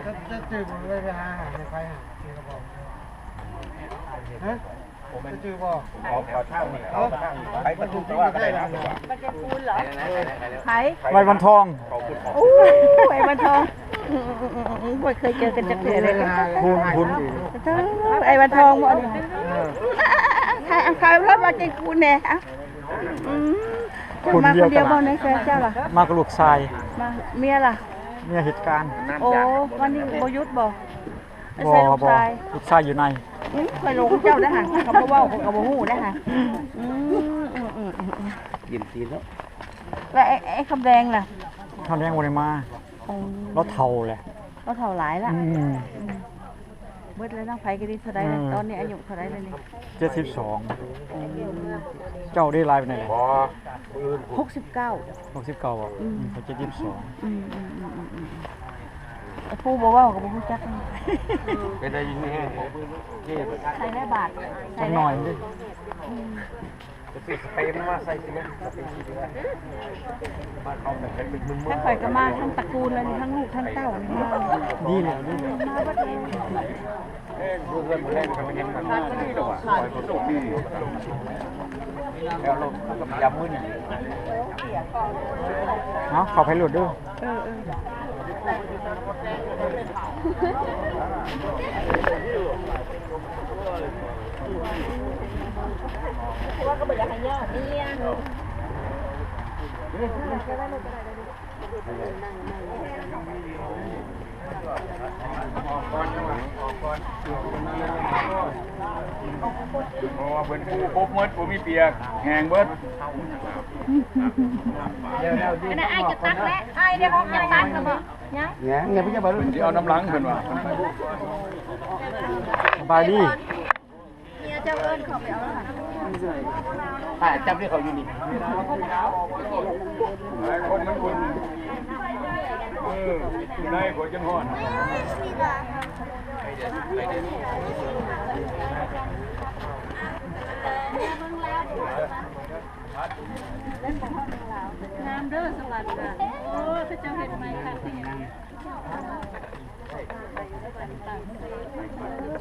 ຈະ ຈະຈື່ບໍ່ ໄປຫາໃຜຫາ ຊື່ລະບໍ່? ຮະ? ຈະຈື່ບໍ່? ເອົາ ເອົາທາງນີ້ ເອົາທາງນີ້ ໄປປະຕູຕົວະກໍໄດ້ນະ. ໃຜ? ໄອ້ວັນທອງ. ໂອ້ ໄອ້ວັນທອງ. ອືມໆໆໆ ບໍ່ເຄີຍເຈີກັນຈັກເທື່ອເລີຍ. ຫຸ່ນ ຫຸ່ນ. ເອີ ໄອ້ວັນທອງບໍ່ນີ້? ເອີ ຂາຍ ຂາຍລົດວ່າເກັ່ງຄູນແດ່. ອືມ ເຈົ້າມາຄົນດຽວບໍ່ໃນເຮືອນເຈົ້າລະ? ມາກັບລູກຊາຍ. ມາ ເມຍລະ? ເມຍເຮັດການ. ໂອ້ ວັນນີ້ບໍ່ຢຸດບໍ່? ບໍ່ ບໍ່ ລູກຊາຍຢູ່ໃນ. ອືມ ຂ້ອຍຫຼົງເຈົ້າເດ້ຫັ້ນ ຂ້ອຍກໍບໍ່ເວົ້າ ຂ້ອຍກໍບໍ່ຮູ້ເດ້ຫັ້ນ. ອືມ ອືມໆໆ ຍິນດີເນາະ. ແລ້ວໄອ້ ໄອ້ຄຳແດງລະ? ຄຳແດງບໍ່ໄດ້ມາ. ອໍ ລາວເຖົ້າແຫຼະ ລາວເຖົ້າຫຼາຍລະ. ອືມ ອືມ ເບິດແລ້ວເນາະ ໃຜກໍດີ. ເທົ່າໃດລະ? ອືມ ຕອນນີ້ອາຍຸເທົ່າໃດລະນີ້? ເຈັດສິບສອງ. ອໍ ເຈົ້າໄດ້ຫຼາຍປານໃດລະ? ບໍ່ ຫົກສິບເກົ້າ. ຫົກສິບເກົ້າບໍ? ອືມ ອືມ ຂ້ອຍເຈັດສິບສອງ. ອືມໆ ຜູ້ບໍ່ເວົ້າກໍບໍ່ຮູ້ຈັກ. ເປັນໄດ້ຍິນແຮງ. ໃສ່ໄດ້ບາດ ຈັກໜ້ອຍເດ້. ອືມ ໄປຊື້ສະເປມາໃສ່ຊິແມ່ນ ສະເປຊິ ບ້ານເຮົາແມ່ນເປັນເມືອງ. ທາງຂ້ອຍກໍມາ ທັງຕະກູນເລີຍນີ້ ທັງລູກທັງເຕົ້ານີ້ມາ. ດີແລ້ວ ດີແລ້ວ ມາເບິດເລີຍ. ເອີ ເຮືອນມື້ແລງກໍເປັນຫຍັງກັນ ດີແລ້ວວ່າ ຂ້ອຍກໍໂຊກດີ. ແລ້ວລົດກໍໄປຢາມມື້ນີ້. ເອົາ ເຂົ້າໄປໂລດເດີ. ເອີ ເອີ ເພາະວ່າເພິ່ນປູຄົບໝົດ ບໍ່ມີປຽກ ແຫ້ງເບິດ. ອັນນັ້ນອ້າຍຈະຕັກແລ້ວ ອ້າຍໄດ້ຮອກຈະຕັກແລ້ວບໍ່? ຍັງ ຍັງ ຍັງ ເພິ່ນຊິເອົານຳຫຼັງເພິ່ນວ່າ. ສະບາຍດີ. ເມຍເຈົ້າເອີ້ນເຂົາໄປເອົາແລ້ວ. ຖ້າຈັບໄດ້ເຂົາຢູ່ນີ້ ຫຼາຍຄົນມັນຄົນ. ເອີ ໄດ້ ຂ້ອຍຈັ່ງຮ້ອນ. ງາມເດີສະຫວັນນະ. ໂອ້ ເຂົາເຈົ້າເຮັດໃໝ່ຄັກ. ເ